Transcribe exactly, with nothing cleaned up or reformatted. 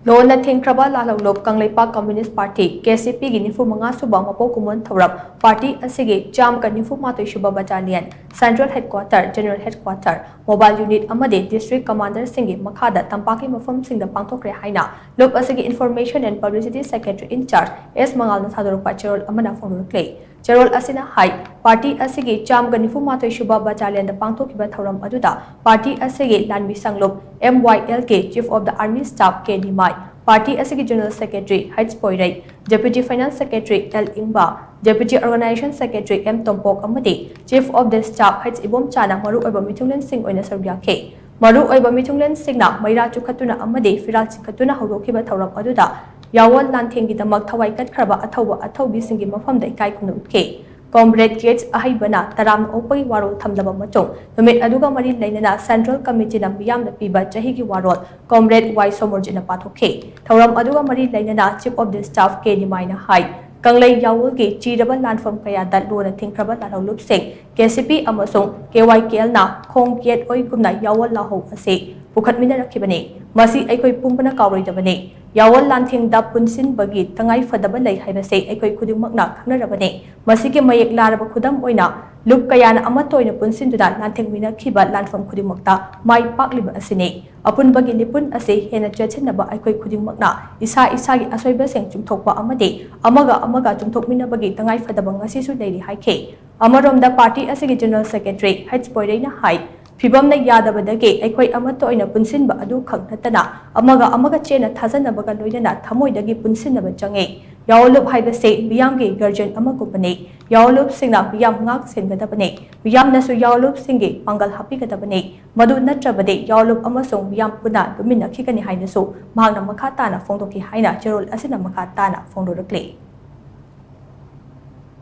ꯂꯣꯟꯅ ꯊꯤꯡꯈ꯭ꯔꯕ ꯂꯥꯜꯍꯧꯂꯨꯞ Kangleipak communist party, K C ꯄꯤꯒꯤ ꯅꯤꯐꯨ ꯃꯉꯥ ꯁꯨꯕ ꯃꯄꯣꯛ ꯀꯨꯝꯑꯣꯟ ꯊꯧꯔꯝ, ꯄꯥꯔꯇꯤ ꯑꯁꯤꯒꯤ ꯆꯥꯝꯃꯒ ꯅꯤꯐꯨ ꯃꯥꯊꯣꯏ ꯁꯨꯕ battalion, central headquarter, general headquarter, mobile unit ꯑꯃꯗꯤ ꯗꯤꯁꯇ꯭ꯔꯤꯛ ꯀꯃꯥꯟꯗꯔꯁꯤꯡꯒꯤ ꯃꯈꯥꯗ ꯇꯝꯄꯥꯛꯀꯤ ꯃꯐꯝꯁꯤꯡꯗ ꯄꯥꯡꯊꯣꯛꯈ꯭ꯔꯦ ꯍꯥꯏꯅ ꯂꯨꯞ ꯑꯁꯤꯒꯤ information and publicity secretary in charge S ꯃꯉꯥꯜꯅ ꯊꯥꯗꯣꯔꯛꯄ ꯆꯦꯔꯣꯜ ꯑꯃꯅ ꯐꯣꯡꯗꯣꯔꯛꯂꯤ꯫ ꯆꯦꯔꯣꯜ ꯑꯁꯤꯅ ꯍꯥꯏ, ꯄꯥꯔꯇꯤ ꯑꯁꯤꯒꯤ ꯆꯥꯝꯃꯒ ꯅꯤꯐꯨ ꯃꯥꯊꯣꯏ ꯁꯨꯕ ꯕꯠꯇꯥꯂꯤꯌꯟꯗ ꯄꯥꯡꯊꯣꯛꯈꯤꯕ ꯊꯧꯔꯝ ꯑꯗꯨꯗ ꯄꯥꯔꯇꯤ ꯑꯁꯤꯒꯤ ꯂꯥꯟꯃꯤ ꯁꯪꯂꯨꯞ, M Y L K, chief of the army staff K Nimai, party ꯑꯁꯤꯒꯤ general secretary H Poirei, deputy finance secretary L ꯏꯪꯕ, deputy organization secretary M Tompok ꯑꯃꯗꯤ chief of the staff H ꯏꯕꯣꯝꯆꯥꯅ ꯃꯔꯨꯑꯣꯏꯕ ꯃꯤꯊꯨꯡꯂꯦꯟꯁꯤꯡ ꯑꯣꯏꯅ ꯁꯔꯨꯛ ꯌꯥꯈꯤ꯫ ꯃꯔꯨꯑꯣꯏꯕ ꯃꯤꯊꯨꯡꯂꯦꯟꯁꯤꯡꯅ ꯃꯩꯔꯥ ꯆꯨꯈꯠꯇꯨꯅ ꯑꯃꯗꯤ ꯐꯤꯔꯥꯜ ꯆꯤꯡꯈꯠꯇꯨꯅ ꯍꯧꯗꯣꯛꯈꯤꯕ ꯊꯧꯔꯝ ꯑꯗꯨꯗ ꯌꯥꯑꯣꯜ ꯂꯥꯟꯊꯦꯡꯒꯤꯗꯃꯛ ꯊꯋꯥꯏ ꯀꯠꯈ꯭ꯔꯕ ꯑꯊꯧꯕ ꯑꯊꯧꯕꯤꯁꯤꯡꯒꯤ ꯃꯐꯝꯗ ꯏꯀꯥꯏ ꯈꯨꯝꯅꯕ ꯎꯠꯈꯤ꯫ ꯀꯣꯝꯔꯦꯗ ꯀꯦ ꯑꯩꯆ ꯑꯍꯩꯕꯅ ꯇꯔꯥꯝꯅ ꯑꯣꯛꯄꯒꯤ ꯋꯥꯔꯣꯜ ꯊꯝꯂꯕ ꯃꯇꯨꯡ, ꯅꯨꯃꯤꯠ ꯑꯗꯨꯒ ꯃꯔꯤ ꯂꯩꯅꯅ ꯁꯦꯟꯇ꯭ꯔꯦꯜ ꯀꯃꯤꯇꯤꯅ ꯃꯤꯌꯥꯝꯗ ꯄꯤꯕ ꯆꯍꯤꯒꯤ ꯋꯥꯔꯣꯜ ꯀꯣꯝꯔꯦꯗ ꯋꯥꯏ ꯁꯣꯃꯣꯔꯖꯤꯠꯅ ꯄꯥꯊꯣꯛꯈꯤ꯫ ꯊꯧꯔꯝ ꯑꯗꯨꯒ ꯃꯔꯤ ꯂꯩꯅꯅ ꯆꯤꯐ ꯑꯣꯐ ꯗ ꯁ꯭ꯇꯥꯐ ꯀꯦ ꯅꯤꯃꯥꯏꯅ ꯍꯥꯏ, ꯀꯪꯂꯩ ꯌꯥꯑꯣꯜꯒꯤ ꯆꯤꯔꯕ ꯂꯥꯟꯐꯝ ꯀꯌꯥꯗ ꯂꯣꯟꯅ ꯊꯤꯡꯈ꯭ꯔꯕ ꯂꯥꯜꯍꯧꯂꯨꯞꯁꯤꯡ, ꯀꯦ ꯁꯤ ꯄꯤ ꯑꯃꯁꯨꯡ ꯀꯦ ꯋꯥꯏ ꯀꯦ ꯑꯦꯜꯅ ꯈꯣꯡ ꯌꯦꯠ ꯑꯣꯏꯒꯨꯝꯅ ꯌꯥꯑꯣꯜ ꯂꯥꯜꯍꯧ ꯑꯁꯤ ꯄꯨꯈꯠꯃꯤꯟꯅꯔꯛꯈꯤꯕꯅꯤ꯫ ꯃꯁꯤ ꯑꯩꯈꯣꯏ ꯄꯨꯝꯕꯅ ꯀꯥꯎꯔꯣꯏꯗꯕꯅꯤ꯫ ꯌꯥꯑꯣꯜ ꯂꯥꯟꯊꯦꯡꯗ ꯄꯨꯟꯁꯤꯟꯕꯒꯤ ꯇꯉꯥꯏ ꯐꯗꯕ ꯂꯩ ꯍꯥꯏꯕꯁꯤ ꯑꯩꯈꯣꯏ ꯈꯨꯗꯤꯡꯃꯛꯅ ꯈꯪꯅꯔꯕꯅꯤ꯫ ꯃꯁꯤꯒꯤ ꯃꯌꯦꯛ ꯂꯥꯔꯕ ꯈꯨꯗꯝ ꯑꯣꯏꯅ, ꯂꯨꯞ ꯀꯌꯥꯅ ꯑꯃꯠꯇ ꯑꯣꯏꯅ ꯄꯨꯟꯁꯤꯟꯗꯨꯅ ꯂꯥꯟꯊꯦꯡꯃꯤꯟꯅꯈꯤꯕ ꯂꯥꯟꯐꯝ ꯈꯨꯗꯤꯡꯃꯛꯇ ꯃꯥꯏ ꯄꯥꯛꯂꯤꯕ ꯑꯁꯤꯅꯤ꯫ ꯑꯄꯨꯟꯕꯒꯤ ꯂꯤꯄꯨꯟ ꯑꯁꯤ ꯍꯦꯟꯅ ꯆꯦꯠꯁꯤꯟꯅꯕ ꯑꯩꯈꯣꯏ ꯈꯨꯗꯤꯡꯃꯛꯅ ꯏꯁꯥ ꯏꯁꯥꯒꯤ ꯑꯁꯣꯏꯕꯁꯤꯡ ꯆꯨꯝꯊꯣꯛꯄ ꯑꯃꯗꯤ ꯑꯃꯒ ꯑꯃꯒ ꯆꯨꯝꯊꯣꯛꯃꯤꯟꯅꯕꯒꯤ ꯇꯉꯥꯏ ꯐꯗꯕ ꯉꯁꯤꯁꯨ ꯂꯩꯔꯤ ꯍꯥꯏꯈꯤ꯫ ꯑꯃꯔꯣꯝꯗ, ꯄꯥꯔꯇꯤ ꯑꯁꯤꯒꯤ ꯖꯦꯅꯔꯦꯜ ꯁꯦꯀ꯭ꯔꯦꯇꯔꯤ ꯍꯩꯆ ꯄꯣꯏꯔꯩꯅ ꯍꯥꯏ, ꯐꯤꯕꯝꯅ ꯌꯥꯗꯕꯗꯒꯤ ꯑꯩꯈꯣꯏ ꯑꯃꯠꯇ ꯑꯣꯏꯅ ꯄꯨꯟꯁꯤꯟꯕ ꯑꯗꯨ ꯈꯛ ꯅꯠꯇꯅ ꯑꯃꯒ ꯑꯃꯒ ꯆꯦꯠꯅ ꯊꯥꯖꯅꯕꯒ ꯂꯣꯏꯅꯅ ꯊꯃꯣꯏꯗꯒꯤ ꯄꯨꯟꯁꯤꯟꯅꯕ ꯆꯪꯉꯤ꯫ ꯌꯥꯑꯣꯜꯂꯨꯞ ꯍꯥꯏꯕꯁꯤ ꯃꯤꯌꯥꯝꯒꯤ ꯒꯥꯔꯖꯤꯌꯟ ꯑꯃꯒꯨꯝꯕꯅꯤ꯫ ꯌꯥꯑꯣꯜꯂꯨꯞꯁꯤꯡꯅ ꯃꯤꯌꯥꯝ ꯉꯥꯛ ꯁꯦꯟꯒꯗꯕꯅꯤ꯫ ꯃꯤꯌꯥꯝꯅꯁꯨ ꯌꯥꯑꯣꯜꯂꯨꯞꯁꯤꯡꯒꯤ ꯄꯥꯡꯒꯜ ꯍꯥꯞꯄꯤꯒꯗꯕꯅꯤ꯫ ꯃꯗꯨ ꯅꯠꯇ꯭ꯔꯕꯗꯤ ꯌꯥꯑꯣꯜꯂꯨꯞ ꯑꯃꯁꯨꯡ ꯃꯤꯌꯥꯝ ꯄꯨꯟꯅ ꯂꯨꯝꯃꯤꯟꯅꯈꯤꯒꯅꯤ ꯍꯥꯏꯅꯁꯨ ꯃꯍꯥꯛꯅ ꯃꯈꯥ ꯇꯥꯅ ꯐꯣꯡꯗꯣꯛꯈꯤ ꯍꯥꯏꯅ ꯆꯦꯔꯣꯜ ꯑꯁꯤꯅ ꯃꯈꯥ ꯇꯥꯅ ꯐꯣꯡꯗꯣꯔꯛꯂꯤ꯫